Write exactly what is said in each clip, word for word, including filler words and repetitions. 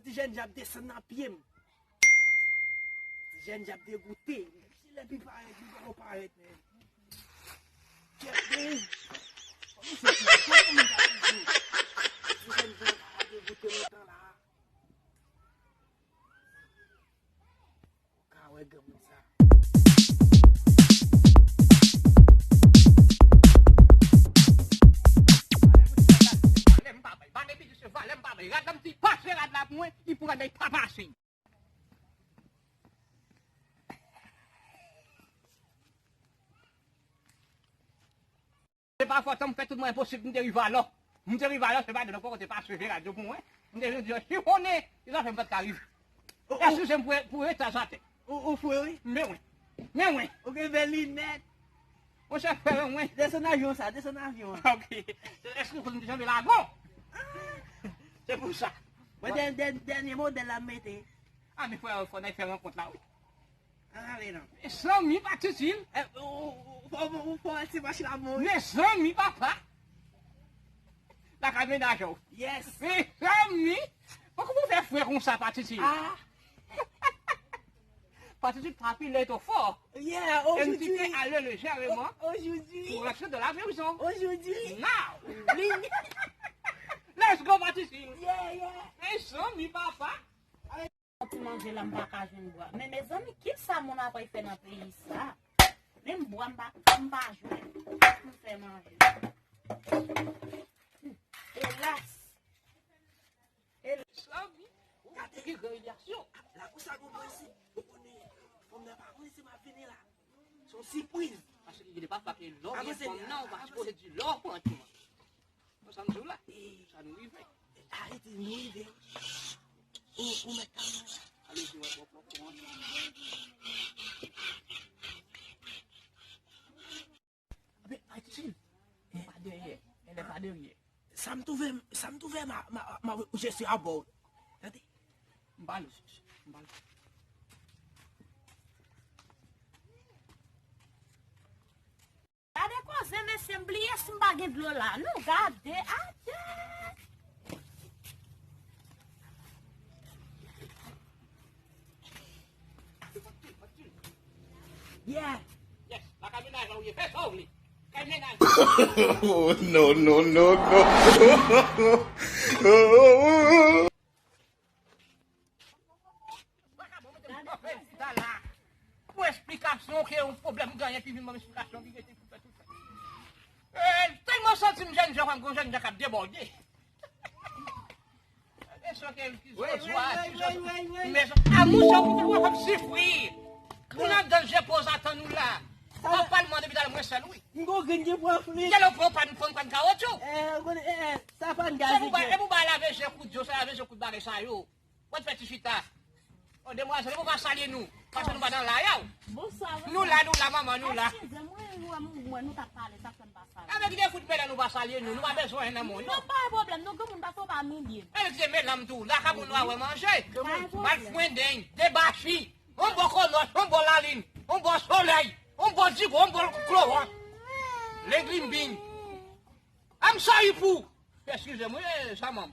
Ti jènjan ap desann nan pye m. Ti jènjan ap degoute. Menm si lè pi parèt, li poko parèt, men. Kèt, men. Kòman se ti jènjan ap degoute lontan la? Ou ka wè granmoun sa. Valè m pa bay. Valè m pa bay. Rad la m di pase rad la pou mwen, li pran nèg pa pase. Se pa fòt an, m fè tout mwayen posib, m te rive alò. M te rive alò, se pa de lòt kote pase radyo pou mwen. M te vin di yo, si konnen, se zafè m pa t ka rive. Eskize m pou, pou retaz atè. Ou, ou fre wi. Men wi. Men wi. Ou gen bèl linèt. Monchè, frè mwen. Desann avyon sa, desann avyon an. Ok. Eskize m te janbe lagon. Se pou sa. Mwen, dè-, dè-, dènye modèl la m mete. A, men frè, fò n al fè rankont la, wi. Ann ale non. Mezanmi, pa Titine. Eh, ou, ou, ou, ou, ou fò ti mach la bon, wi. Mezanmi, papa. Lakay mennaj ou. Yes. Mezanmi. Poko pou fè fre konsa, pa Titine. Ah. Pa Titine pa pile to fò. Yeah, aujourd'hui. Un petit peu à le légèrement. Aujourd'hui. Pour rentrer dans la maison. Aujourd'hui. Now. Let's go, pa Titine. Yeah, yeah. Mezanmi, papa. Ti manje la, m pa ka jwenn bwa. Men mezanmi, kisa moun ap fè nan peyi sa? Menm bwa m pa, m pa jwenn pou m fè manje. Elas. Elas. Mezanmi, gade ki gran ilyasyon. Lakou sa gon mwen si. Ou konnen, fanm nan pa konnen si m ap vini la. Se yon sipriz. Paske gen de pafwa ke lè w gen fanm nan, ou pa sipoze di lè w pran ti manje. Bon, sa m di w la, sa nou rive. Ayiti, nou rive. Ou, ou mèt kalme w. Ale di wè bò pòpò an. Abe, Ayiti, m pa dèyè, elle est pas derrière. Sa m twouve, sa m twouve, ma, ma, ma, je suis à bord. Tande. M pa lou, m pa lou. Gade koze, mesye, m bliye si m pa gen dlo la. Nou gade, atè. Yeah. Yes, lakay mennaj la ou ye, fè sa w vle. Kay mennaj. Oh, no, no, no, no. Pou esplikasyon ke yon pwoblèm genyen, epi vin ban m esplikasyon, li rete pou fè tout fè. Eh, tèlman santi m jènjan, kòm gon jènjan k ap debòde. Mesye, ke ki zozwa, ti zozwa. Mesye, a mouche pou fè w ap sifri. Ou nan danje poz atan nou la. An palman depi talè mwen sèl, wi. M gon grenn ki pran flit. Gèlè w pran pann, pann, pann kawotchou. Eh, ou konnen, eh, eh, sa pann gaz. E pou ba, e pou ba lave je kout dyo, sa lave je kout bagay sa yo. Wè fè ti chita. O, demwazèl, ou pa salye nou. Paske nou pa nan lay a w. Bonswa, nou la, nou la, manman, nou la. Eskize mwen, nou, mwen, nou t ap pale, sa fè m pa salye. Avèk de fout mèt la nou pa salye nou, nou pa bezwen nan moun, non. Non, pa gen pwoblèm, non, granmoun, paske w pa imilye m. Avèk de mèt la m tou, la ka pou nou a wè manje. Pa gen pwoblèm. Malfrendeng, debachi, yon bò kònòch, yon bò lalin, yon bò solèy, yon bò digo, yon bò klowan. Leglimbing. I'm sorry pou. Eskize m, wi, sa manm.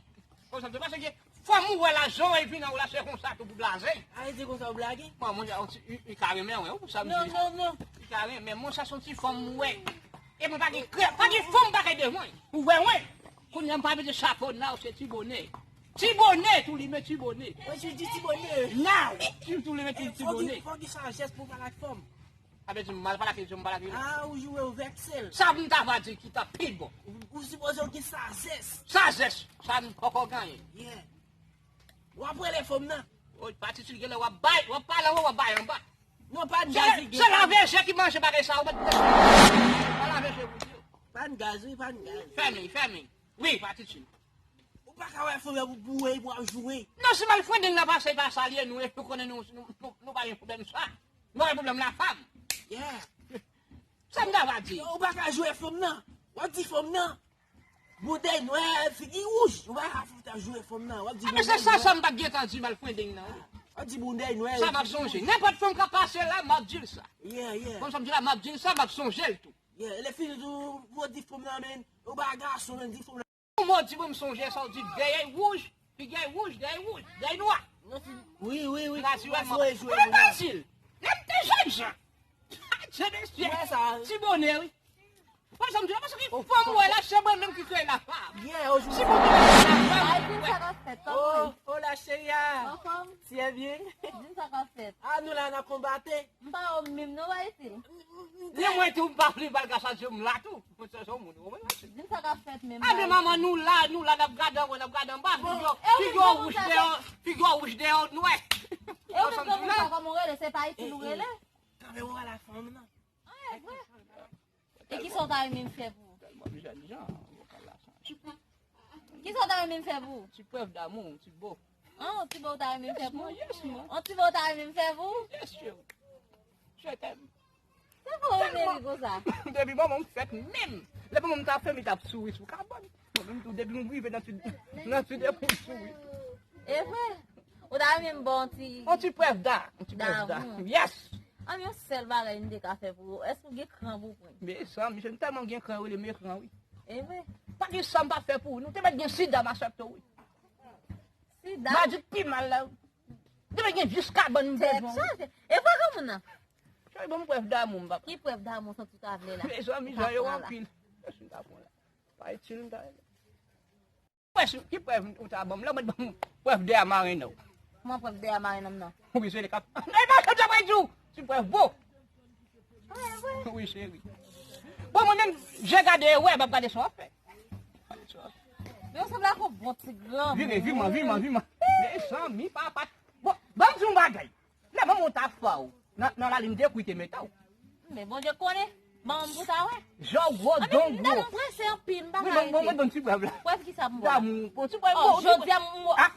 Konsa m te pase gen fanm ou wè la jan w vin nan w la se konsa tou pou blaze. A, e di konsa w blage? Bon, mwen, li, li ka renmen, wi, ou sa m di. Non, non, non. Li ka renmen, mwen sa se yon ti fanm m wè. E mwen pa gen krè, pa gen fanm bagay de mwen. Ou wè, wi. Kounye a m pa mete chapo nan, se ti bonè. Ti bonè, tou li met ti bonè. Mwen, je di ti bonè. Now, tou li met ti bonè. Fò gen, fò gen sajès pou pale ak fanm. Sa vle di m mal pale ak li, m pale ak li. Ah, ou joure, ou vèkse l. Sa m ta va di ki ta pi bon. Ou, ou sipoze w gen sajès. Sajès, sa m poko genyen. Yeah. W ap rele fanm nan. Woy, pa Titine, genlè w ap bay, w ap pale anwo, w ap bay anba. Non, pa n gazi. Se, se lave je ki manje bagay sa, ou mèt. Pa lave je pou di yo. Pa n gaz, wi, pa n gaz. Fèmen, fèmen. Wi, pa Titine. Ou pa ka wè fanm nan pou boure, pou ap joure. Non, si malfrendeng nan pase, pa salye nou, epi ou konnen nou, nou, nou, nou pa gen pwoblèm sa. Nou gen pwoblèm la fanm. Yeah. Sa m ta va di? Ou pa ka joure fanm nan. W ap di fanm nan, boudèy nwè, figi wouj. Ou pa ka fout ap joure fanm nan. W ap di boudèy nwè. A, men se sa, sa m pa t gentan di malfrendeng nan, wi. W ap di boudèy nwè. Sa m ap sonje. Nenpòt fanm k ap pase la, m ap di l sa. Yeah, yeah. Konsa m di la, m ap di l sa, m ap sonje l tou. Yeah, lè fini tou, w ap di fanm nan, men, ou pa gason, men, di fanm nan. Yon mo di mwen m sonje sa w di, veye wouj, Figi w wouj, dèyè wouj, dèyè nwa. Wi, wi, wi. Natirèlman. Mwen fasil. Lè m te jènjan. Ti bonè, wi. Wè sa m di la, paske fanm wè la, se mwen menm ki kreye la femme. Yeah, ojou. Si mwen menm ki kreye la femme. Ay, di m sa k ap fèt, kòman w ye? Oh, hola, chérie. Anfòm? Très bien. Di m sa k ap fèt. Ah, nou la, n ap konbate. M pa wè w menm non, pa itil. Ni mwen tou, m pa vle bal ka chanje m la tou. Mwen se yon moun, ou konprann? Di m sa k ap fèt menm. Ah, men manman, nou la, nou la, n ap gade anwo, n ap gade anba. Bon, figi w wouj dèyè, figi w wouj dèyè w nwè. E ou menm, kòman sa, kòman w rele? Se pa itil ou rele? Kanpe w a la fanm nan. Ah, e vre. E kisa w ta renmen m fè pou ou? Tèlman m jèn jan, vokal la chanje. Kisa w ta renmen m fè pou ou? Ti prèv damou, ti bo. An, yon ti bo w ta renmen m fè pou ou? Yes, man. Yon ti bo w ta renmen m fè pou ou? Yes, cheri. Je t'aime. Sa fè w renmen li konsa? Depi manman m fèt menm. Lè manman m t ap fè m, li t ap souri sou kabòn. Mwen menm tou, depi m rive nan ti, nan ti depi m souri. E vre? Ou ta renmen m ba w yon ti... Yon ti prèv da. Yon ti prèv da. Damou. Yes. An, yon sèl bagay m te ka fè pou ou. Èske w gen kran pou pran? Mezanmi, se m tèlman gen kran, yo rele m ekran, wi. E vre? Pa gen sa m pa fè pou ou. Nou te mèt gen sida, m asepte w, wi. Sida? Madik pi mal la. Te mèt gen jis kabòn m bezwen, wi. Tèt chaje. E vre granmoun nan? Cheri, ban m prèv damou m, papa. Ki prèv damou santi w ta vle la? Mezanmi, jan yo anpil. Èske m ta pran la? Pa itil m ta rele. Prèv, ki prèv ou ta ban m la? Ou mèt ban m prèv dèyè marenn ou. Kòman prèv dèyè marenn m nan? Wi, se li k ap... E pa sa m t ap di w. Ti prèv bo. Ah, e vre? Wi, cheri. Bon, mwen menm, je gade wè, m ap gade sa w ap fè. Men w sanble ak yon bon ti granmoun. Vire, vire, vire, vire. Mezanmi, papa. Bon, ban m di w yon bagay. Lè manman w ta fè w, nan, nan lalin de kou li te mete w. Men Bondye konnen, manman m pou ta wè. Jan w gwo, don w gwo. Anben, m prese anpil, m pa ka rete. Wi, bon, bon, bon, ti prèv la. Prèv kisa m ba w la? Damou, bon, ti prèv. Oh, jodi a, m... Ah!